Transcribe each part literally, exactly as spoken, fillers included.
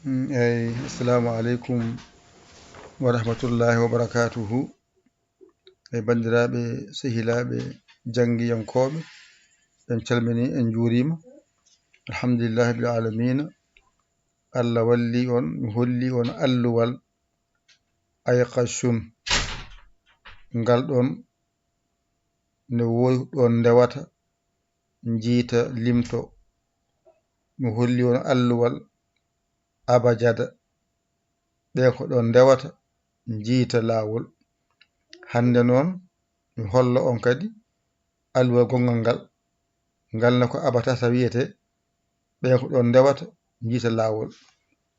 Mm, eyi, assalamu aleykum wa rahmatullahi wa barakatuhu. Eyi, banndiraaɓe, sehilaaɓe, janngiyankooɓe, en calminii, en njuuriima. Alhamdulillahi rabbil aalamiina. Allah walli on, mi holli on alluwal Ayqashun. Ngal ɗon ne woodi ɗon ndewata, njiita, limto. Mi holli on alluwal Abajada. Ɓe ko ɗon ndewata, njiita laawol. Hannde noon, mi holla on kadi alluwal gonngal ngal. Ngal ne ko abatata wiyete. Ɓe ko ɗon ndewata, njiita laawol.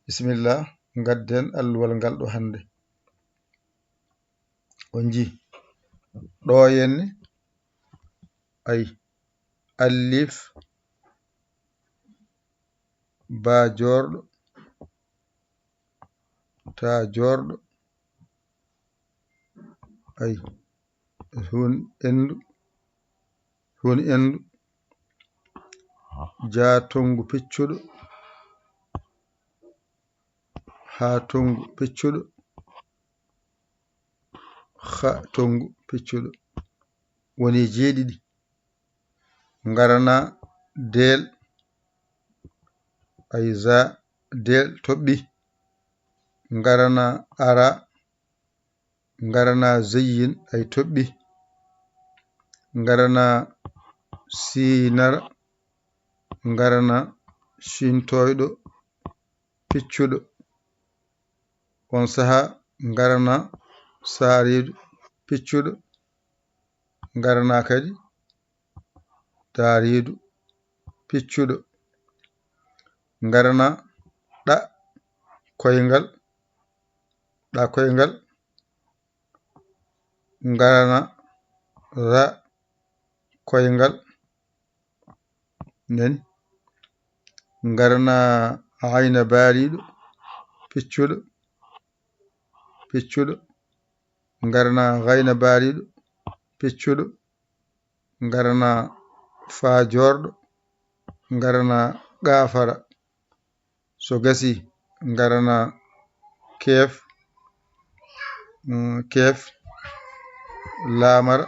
Bisimilla, ngadden alluwal ngal ɗo hannde. On njii. Ɗo henne, ay, alif, ba joorɗo, ta joorɗo, ay, huun enndu, huun enndu, ja tonngu peccuɗo, ha tonngu peccuɗo, ha tonngu peccuɗo. Woni jeeɗiɗi. Ngarana deel, ay, za, deel toɓɓi. Ngarana ara, ngarana zeyyin, ay, toɓɓi. Ngarana siinara, ngarana siintooyɗo, piccuɗo. On saha ngarana saariidu, piccuɗo. Ngarana kadi taariidu, piccuɗo. Ngarana ɗa koyngal, ɗa koyngal. Ngarana ra koyngal. Nani? Ngarana ayna baaliiɗo, piccuɗo, piccuɗo. Ngarana gayna baaliiɗo, piccuɗo. Ngarana faa joorɗo. Ngarana gaafara. So gasii, ngarana keef, mm, keef, laamara,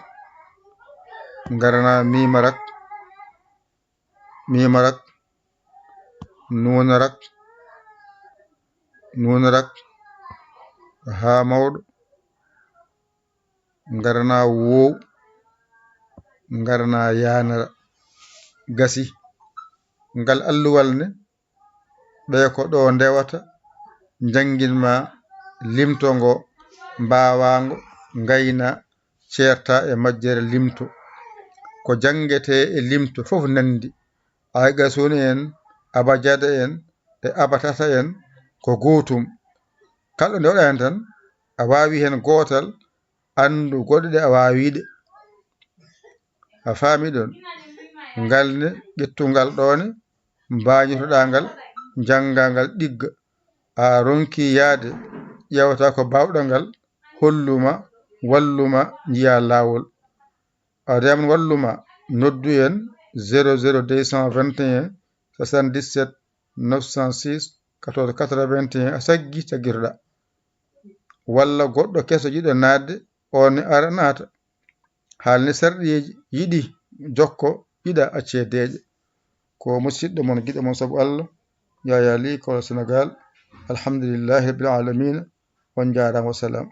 ngarana miimarak, miimarak, nuunarak, nuunarak, haa mawɗo, ngarana woow, ngarana yaanara. Gasii. Ngal alluwal ne, ɓe ko ɗo ndewata, njanngin ma limto ngo, mbaawaa ngo, ngayna, ceerta e majjere limto. Ko janngetee e limto fof nanndi. Ayqashun en, abajada en, e abatata en ko gootum. Kala ɗo nde waɗa heen tan, a waawi heen gootal, anndu goɗɗe ɗe a waawi ɗe. A faami ɗon? Ngal ne, ƴettu ngal ɗo ne, mbaañotoɗaa ngal, njanngaa ngal ɗigga. A ronki yahde, ƴeewta ko baawɗaa ngal, hollu ma, wallu ma, njiyaa laawol. A waɗi amen wallu ma, noddu en zéro zéro deux cent vingt et un soixante-dix-sept neuf cent six quatorze quatre-vingt-un, a saggi caggitoɗaa. Walla goɗɗo keso yiɗo naatde, on ne ara naata. Haalni sarɗiiji, yiɗi, jokko, yiɗa, accee deeƴa. Ko musiɗɗo mon, giɗo mon sabu Allah, Yaya Ly, Kolda, Senegal. Alhamdulillahi Rabbil Aalamiina. On njaaraama, wasalaam.